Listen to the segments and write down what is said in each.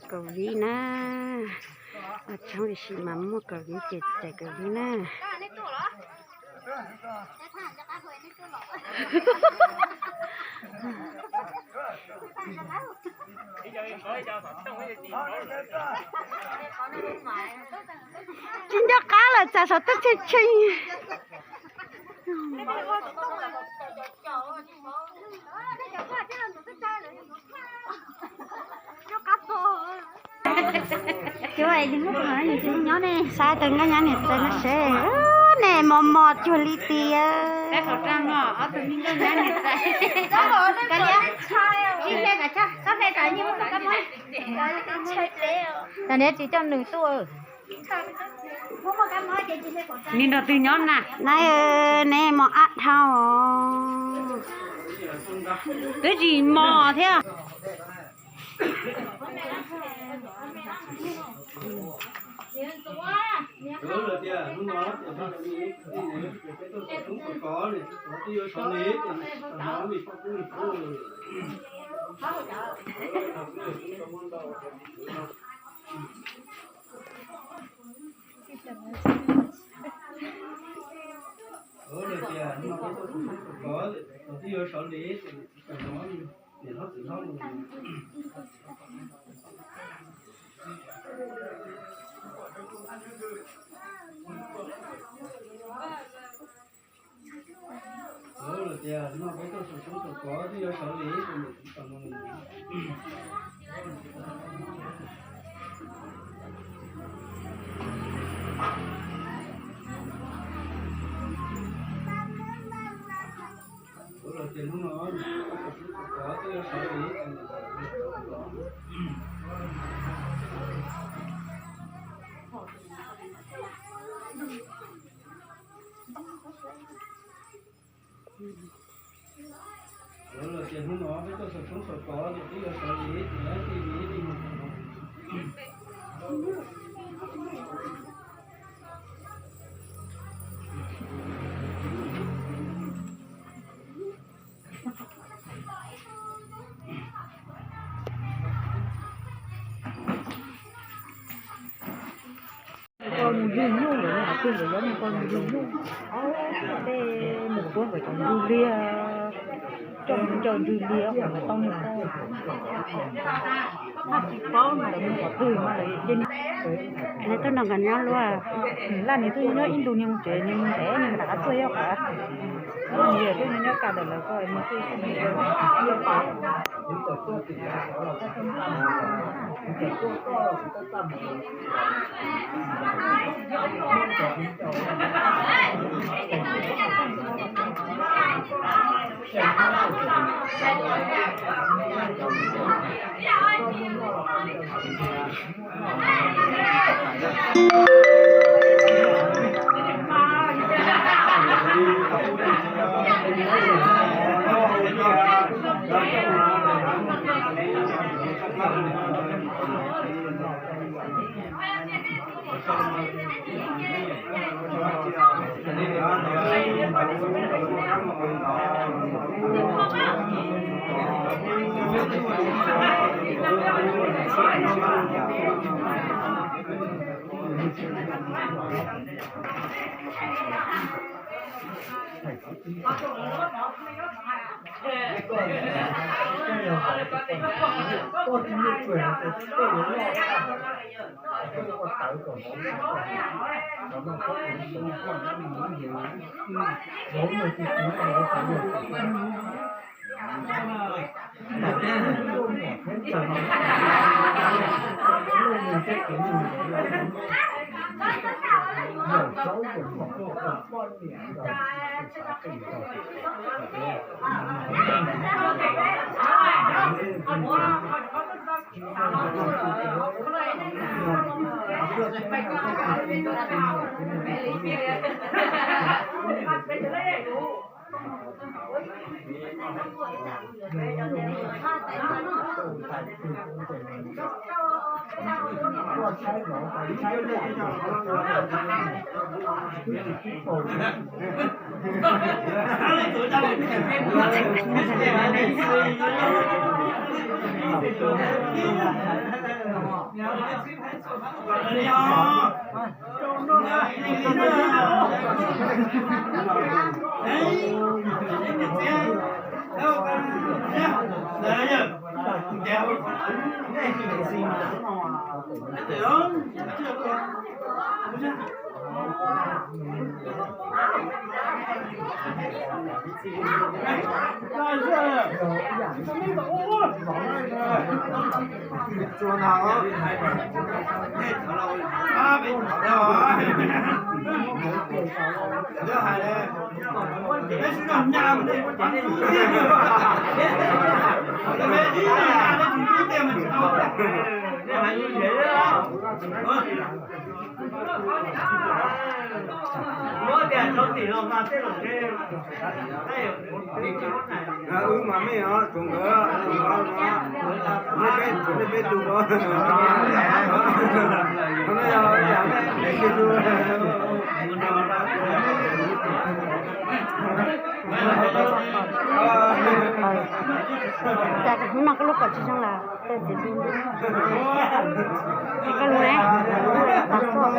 Kaus vib na, ua tshoob ib sim mas muaj kaus vib ces cais kaus vib na. Tsis nco qab lawm, tsam saum teb tshee tshee. Saib tus nkauj nyab niam tais no seb, nej mos mos cuag li tiag. Tam niag tsis coj nws tuaj. Nim no twg nyob na? Neb mos ab dhau. Twb tsis mos thiab. Koj mus ywg nyuj lawm, tus ntawd yuav mus koj mus ywg nyuj, ob tej mus puab nkawd cov ntug liaj, coj mus ncaws ntug liaj qhov nkawd tau mus tau. Haj tsis paub mas lawv mus qhov twg mas lawv cia li. Neb tuaj nrog nkawd nyob luaj. Laj nws tuaj nyob ib ntus nws mus tsev, nws mus ntev nws rov qab tuaj ib qhov. Nws yawm tuaj nyob nyob kawm ntawm lawv ko nws tuaj. Wb mas mej os, tsuav nkawd, nej peb tug, nej yog nej tug. Cas hnub no koj lub kom tsis zoo lawm, koj lub ne, tas tuaj.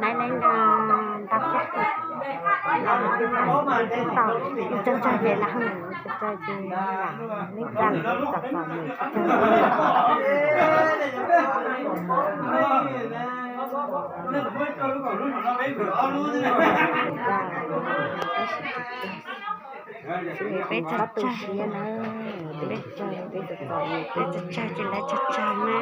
Naiv leej nta xyab tau ib tsag tsag ces lam tsag tsag ces lam leej nta tom tom mus tsag tsag. Peb tsag tsag, peb tsag tsag, peb tsag tsag ces lawv tsag tsag na.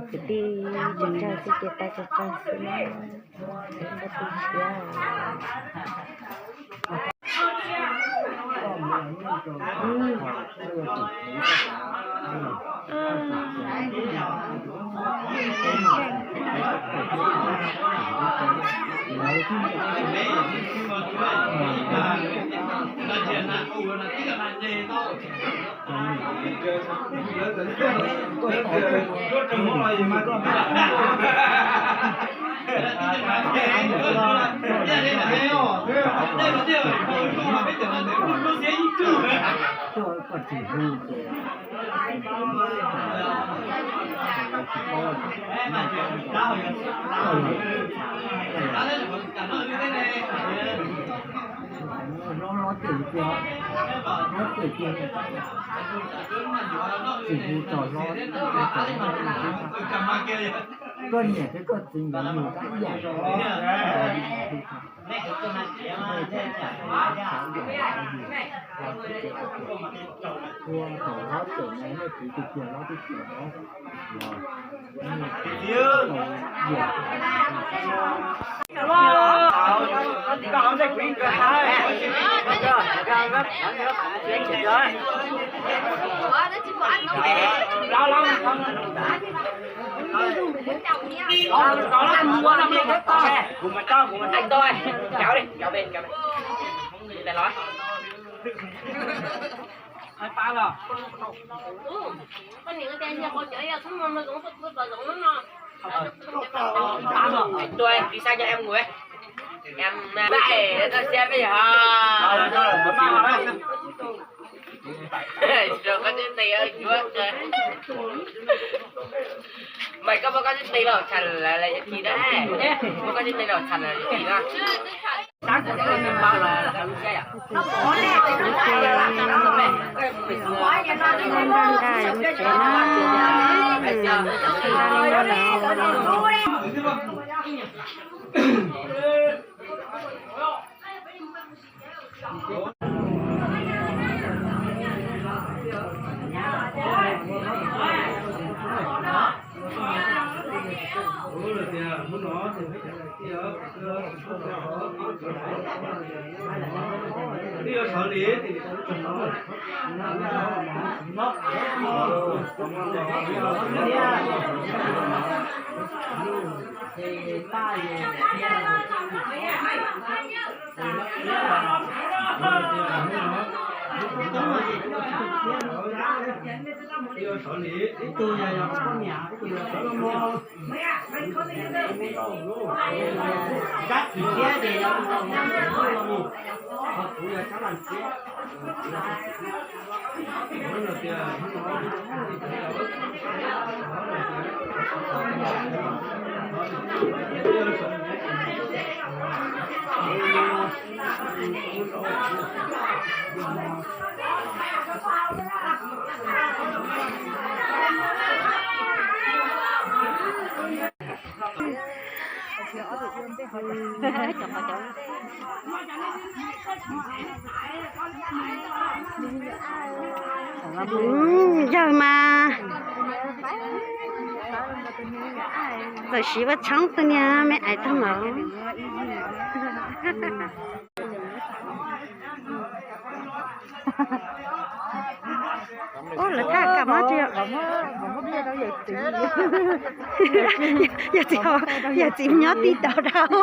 Kwv tij tsag tsag xwb ces tau tsag tsag xwb na. Peb tsag tsag siab. Hlob hlob cem tiag, hlob cem tiag, tsis hu txog hlob, koj niam thiab koj txiv nkawd mus tab yam. Ua thaum hlob cem no nej txiv tus kiag hlob tib si no. Tua ký sai cho em ngồi. Em, à, em, tao xem bây giờ. Rồi có chữ T ở trước. Mày có, có chữ T đâu, thành là, là gì đó. Có chữ T đâu, thành là gì đó. Sáng sớm tôi nhìn bao là, là không xe à? Yawg mas txawm siv ua tshoob tus niag me ais tag mov. Ub, lawv thaj kam mob tsis yog, yog txiv, yog txiv nyob tib tau rau,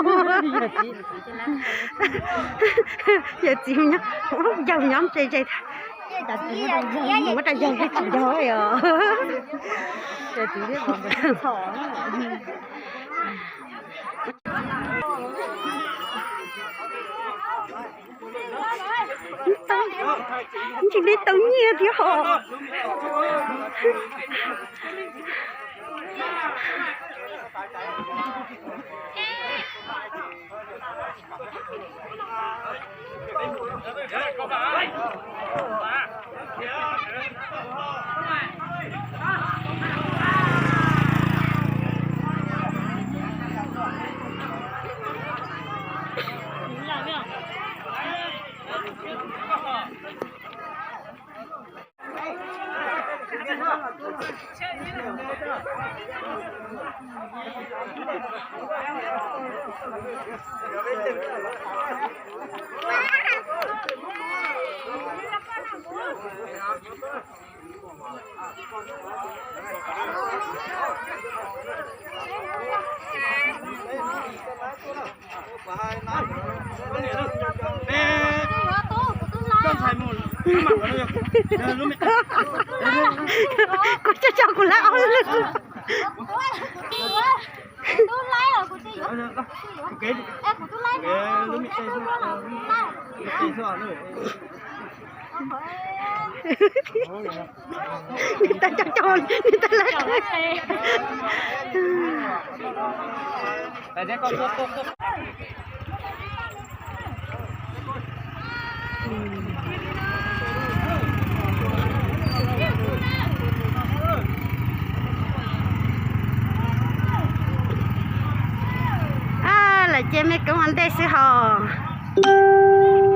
yog txiv nyob, yog nyob ntse ntse, muab rau yawg thiaj tsis yog os. Ntsis li tau nyiaj thiab hos. Kuv coj coj kuv lawv ob lwm. Nws tau coj coj, nws tau lawv. Lawv cia me koob ua ntej xwb hos.